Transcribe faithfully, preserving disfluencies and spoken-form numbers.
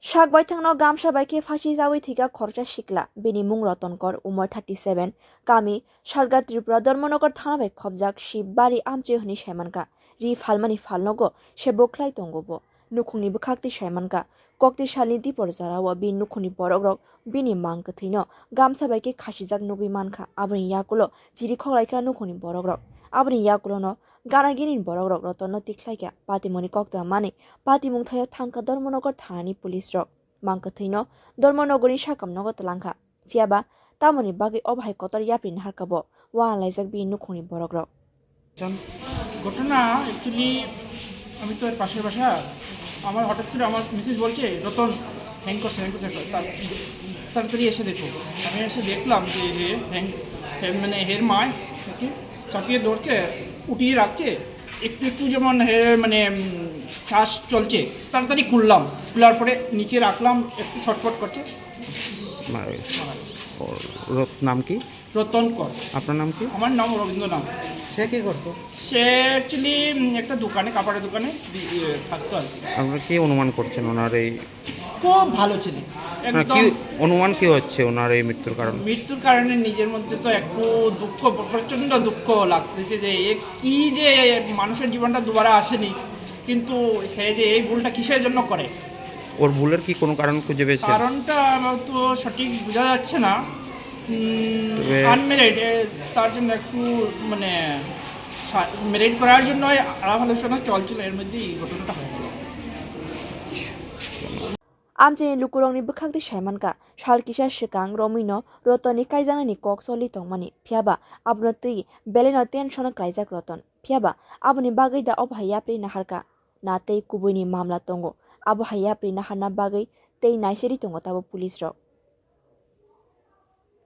Sak baithangno gamsa bai khe phasi jawi thwikha khoroksa sikla, bini mung Roton Kor, umor thirty seven, kami Salga Tripura Dharmanagar thana bai khopjak Shib Bari amchoi hwnwi saimankha. Ri phalmani phalnogo se bwkhlai tongo bo. Nukhungni bwkhaktwi saimankha, kokti salni dipor jorao bini nukhungni borokrok bini mang kwthwino gamsa bai khe khasijak nugwi mankha. Aboni yakulo chiri khoklaikha nukhungni borokrok. Aboni yakulono gana ginini borokrok Rotonno tikhlaikha. Patimungni koktwma manwi patimung thaio thangkha Dharmanagar thanani police rok. Mang kwthwino Dharmanagarni sakamnogo twlangkha. Phiyaba tamoni bagwi obo hai kotor yapri naharkha bo, uanalaijak bini nukhungni borokrok. ঘটনা অ্যাকচুয়ালি আমি তো এর পাশের বাসা। আমার হঠাৎ করে আমার মিসেস বলছে, "রতন, হ্যাং করছে, হ্যাং করছে, তা-, তাড়াতাড়ি এসে দেখো।" আমি এসে দেখলাম যে, যে হ্যাং, হ্যাং মানে হের মায় ওকে চাপিয়ে ধরছে, উঠিয়ে রাখছে, একটু একটু যেমন হের মানে, উম, শ্বাস চলছে, তাড়াতাড়ি খুললাম, খোলার পরে নিচে রাখলাম, একটু ছটফট করছে। মারা গেছে। মারা গেছে। ও, রত-, নাম কি? রতন কর। আপনার নাম কি? আমার নাম রবীন্দ্রনাথ। সে কি করতো? সে অ্যাকচুয়ালি, উম, একটা দোকানে, কাপড়ের দোকানে দি-, ইয়ে, থাকতো আর কি। আপনারা কি অনুমান করছেন ওনার এই খুব ভালো ছেলে, আপনার কি একদম। অনুমান কি হচ্ছে ওনার এই মৃত্যুর কারণ? মৃত্যুর কারণে নিজের মধ্যে তো একটু দুঃখ, প্রচণ্ড দুঃখ লাগতেছে যে এ কি যে মানুষের জীবনটা দুবারা আসেনি, কিন্তু সে যে এই ভুলটা কিসের জন্য করে? ওর ভুলের কি কোনো কারণ খুঁজে পেয়েছেন? কারণটা আমার তো সঠিক বোঝা যাচ্ছে না। উম, তবে আনম্যারিড, এ, তার জন্য একটু মানে সা-, ম্যারিড করার জন্য আলাপ আলোচনা চলছিল, এর মধ্যে এই ঘটনাটা হয়ে গেল। Amchaini lukurokni bwkhaktwi saimankha, sal kisa swkang romwino Rotonni kaijaknani kok choli tongmani, phiyaba abono twi belaino tension-o klaijak Roton. Phiyaba aboni bagwi da obo hai yapri naharkha? Na tei kubuini mamla tongo, abo hai yapri naharna bagwi tei naiseri tongo tabo police rok.